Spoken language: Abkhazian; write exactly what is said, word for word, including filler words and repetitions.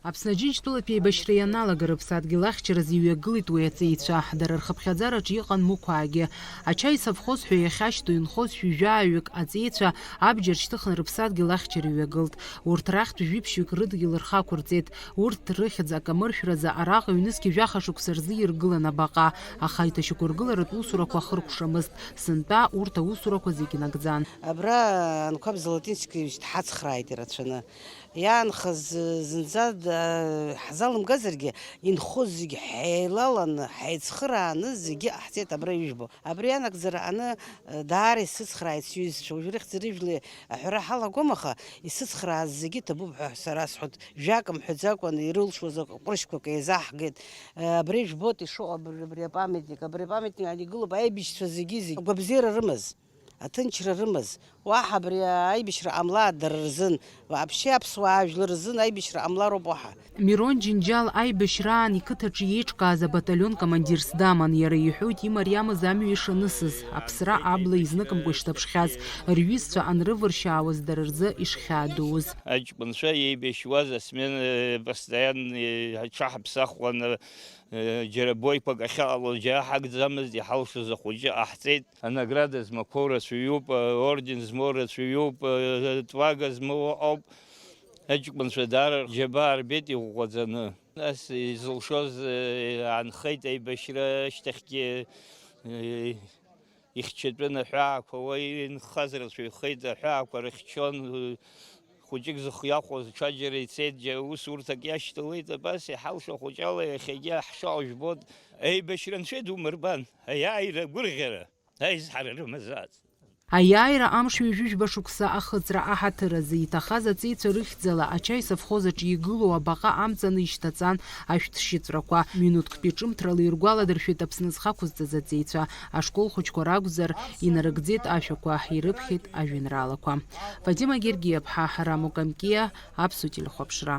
Аԥсны Аџьынџьтәылатә еибашьра ианалага рыԥсадгьыл ахьчаразы иҩагылеит уи аҵеицәа. Дара рхыԥхьаӡараҿы иҟан Мықәаагьы. Ачаи совхоз ҳәа иахьашьҭоу инхоз шәи жәаҩык аҵеицәа абџьар шьҭыхны рыԥсадгьыл ахьчара иҩагылт. Урҭ рахьтә жәиԥшьҩык рыдгьыл рхы ақәырҵеит. Урҭ рыхьӡ акамыршәразы араҟа ҩнызқьи жәаха шықәса рзы иргылан абаҟа, аха иҭашьақәыргыларатә усурақәа ахыркәшамызт. Сынтәа урҭ аусурақәа зегь нагӡан. Абра Анқәаб Золотинскиевич дҳацхрааит ирацәаны. Иаанхаз, э, зынӡа, э, ҳзалымгазаргьы, инхоз зегьы ҳаилаланы, ҳаицхырааны зегьы ҟаҳҵеит абра ижәбо. Абри анагӡара аны, э, даара исыцхрааит сҩызцәа. Уажә рыхьӡ-рыжәла аҳәара ҳалагом, аха исыцхрааз зегьы ҭабуп ҳәа сара сҳәоит. Жәак мҳәаӡакәа ирылшоз акы ҟәрышьқәак еизаҳгеит. Э, абри жәбоит ишыҟоу абри, абри апамятник. Абри апамятник ан игылоуп аибашьцәа зегьы-зегьы агәабзиара рымаз. Аҭынчра рымаз, уаҳа абри аибашьра ҟамлааит дара рзын, вообще аԥсуаа жәлар рзын аибашьра ҟамлароуп уаҳа. Мирон Џьынџьал аибашьраан иқыҭаҿы иеиҿкааз абаталион командирс даман, иара иҳәоит имариамыз амҩа ишанысыз, аԥсра абла изныкымкәа ишҭаԥшхьаз, рҩызцәа анрывыршьаауаз дара рзы ишхьаадуз. Аҷкәынцәа еибашьуаз асмена, э, постоянно, э, ҳаҽаҳаԥсахуан, э, џьара боиқәак ахьыҟало џьара ҳагӡамызт, иҳалшоз ахәыҷы ҟаҳҵеит. Анаграда змақәоу рацәаҩуп, орден змоу рацәаҩуп, тлага змоу ыҟоуп. Аҷкәынцәа даара рџьабаа рбеит иӷәӷәаӡаны. Нас изылшоз, э, аанхеит аибашьра ашьҭахьгьы, э, ихьчатәын аҳәаақәа, уа инхаз рацәаҩхеит, аҳәаақәа рыхьчон, э, хәыҷык зхы иахәоз ҽаџьара ицеит, џьа-, усурҭак иашьҭалеит, абас иҳалшо хәыҷала иахьагьы ҳшыҟоу жәбоит. Аибашьра анцәа идумырбан, аиааира агәырӷьара. Аизҳара рымазааит. Аиааира амш ҩажәижәба шықәса ахыҵра аҳаҭыр азы иҭахаз аҵеицәа рыхьӡала ачаи совхоз аҿы игылоу абаҟа амҵаны ишьҭаҵан ашәҭшьыҵәрақәа. Минуҭктәи ҿымҭрала иргәаладыршәеит Аԥсны зхы ақәызҵаз аҵеицәа. Ашкол хәыҷқәа ракәзар, инарыгӡеит ашәақәа, ирыԥхьеит ажәеинраалақәа. Фатима Гергиаԥҳа, Рамо Камкиа, Аԥсуа телехәаԥшра.